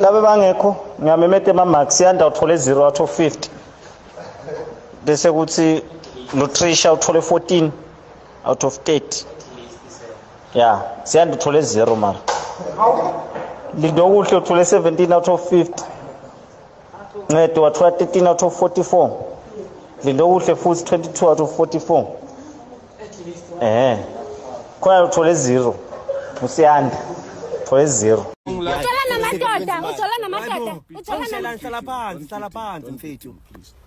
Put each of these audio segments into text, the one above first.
Labe bangekho ngiyamemeta ema-marks. Yanda uthole 0 out of 50, bese kuthi Lutrisha uthole 14 out of 30. Ya, Siyanda uthole 0, mara Lindokuhle uthole 17 out of 50. Ncedo wathola 13 out of 44. Lindokuhle futhi 22 out of 44. Khona uthole 0, uSiyanda uthole 0. Ujola namadoda, ujola namadoda, ujola nama Hlala phansi, hlala phansi, mfethu.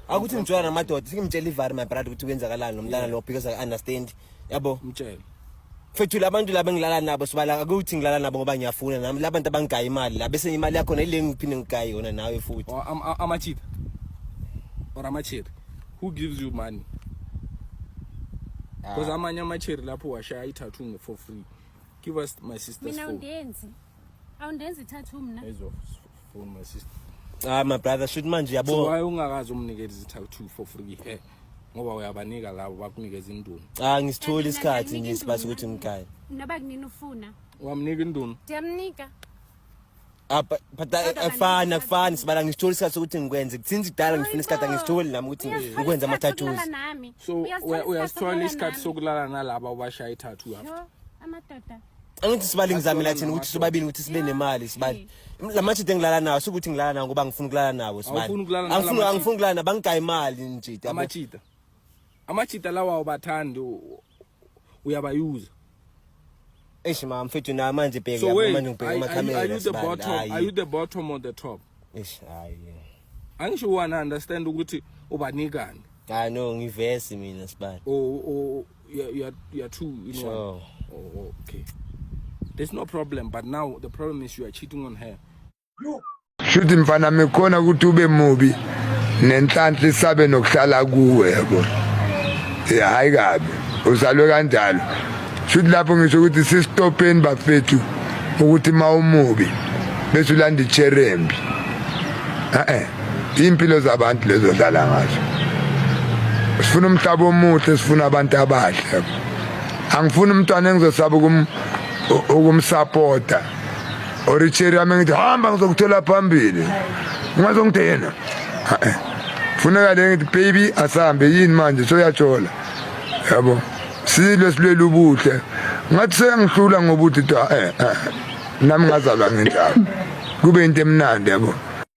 Akuthi ngijola namadoda, singimtshela ivari, my brother, ukuthi kwenzakalani nomntana lo, because I understand, yabo. Mtshele. Mfethu, labantu laba engilala nabo, sibala akuthi ngilala nabo ngoba ngiyafuna nami. Labantu abangigaya imali la, bese imali yakho ile ngiphinde ngigaye yona nawe futhi. Or amachita or amacheri who gives you money, because amanye amacheri lapho washaya i-tattoo for free. Give us my sister's Mina phone. awundenzi. Awundenzi i-tattoo mina. Here's your phone, my sister. Ah, my brother, shoot manje, So yabo. why ungakazi umnikeza i-tattoo for free he, ngoba uyabanika labo bakunikeza indunu? Ah, ngisithola Mina isikhathi ngiyakunika nje sibasi indunu. ukuthi ngigaye. Noba kunini ufuna. Wamnika indunu? Ndiyamnika. Ah, but Kodwa afani kanti akufani, sibala ngisithola isikhathi sokuthi ngikwenze. Since kudala ngifuna isikhathi, angisitholi nami ukuthi Uyasithola ngikwenze isikhathi ama-tattoos. sokulala nami. So Uyasithola uyasithola isikhathi nami. sokulala nalaba obashaya i-tattoo after? Yo, amadoda. Angithi sibali ngizamela thina ukuthi Amadoda. sobabili ukuthi sibe nemali, sibali. La machita engilala nawo, sukuthi ngilala nawo ngoba ngifuna ukulala nawo, sibali. Awufuni ukulala nala Angifuni. machita? Angifuni ukulala nabo, bangigaye imali nje, yabo. Amachita lawa awubathandi, uyabayuza. Eish ma, mfethu, na manje bheka, So yabo, wait, manje ngibheka are amakhamera, you the sibali. bottom? Hayi. Are you the bottom or the top? Eish, hayi. Angisho wana understand ukuthi ubanikani. Hayi, no, ngivesi mina, sibali. Or you are two in one? Oh, okay, there's no problem, but now the problem is you are cheating on her. Shuthi mfana mikhona ukuthi ube mubi nenhlanhla isabe nokuhlala kuwe, yabo. Hayi kabi, uzalwe kanjalo. Shuthi lapho ngisho ukuthi sistopeni, bafethu, ukuthi ma umubi bese ulanda icherembi, eh impilo zabantu lezo dlala ngazo. Sifuna umhlaba omuhle, sifuna abantu abahle, yabo. Angifuni umntwana engizosaba ukumsupporta or icheri yami ngithi hamba, ngizokuthola phambili, ungazongidena. Funeka le ngithi, "Baby, asambe." Yini manje soyajola, yabo? Silwe, silwele ubuhle. Ngathi sengihlula ngobuthi, ta nami ngazalwa ngenjalo, kube into emnandi, yabo.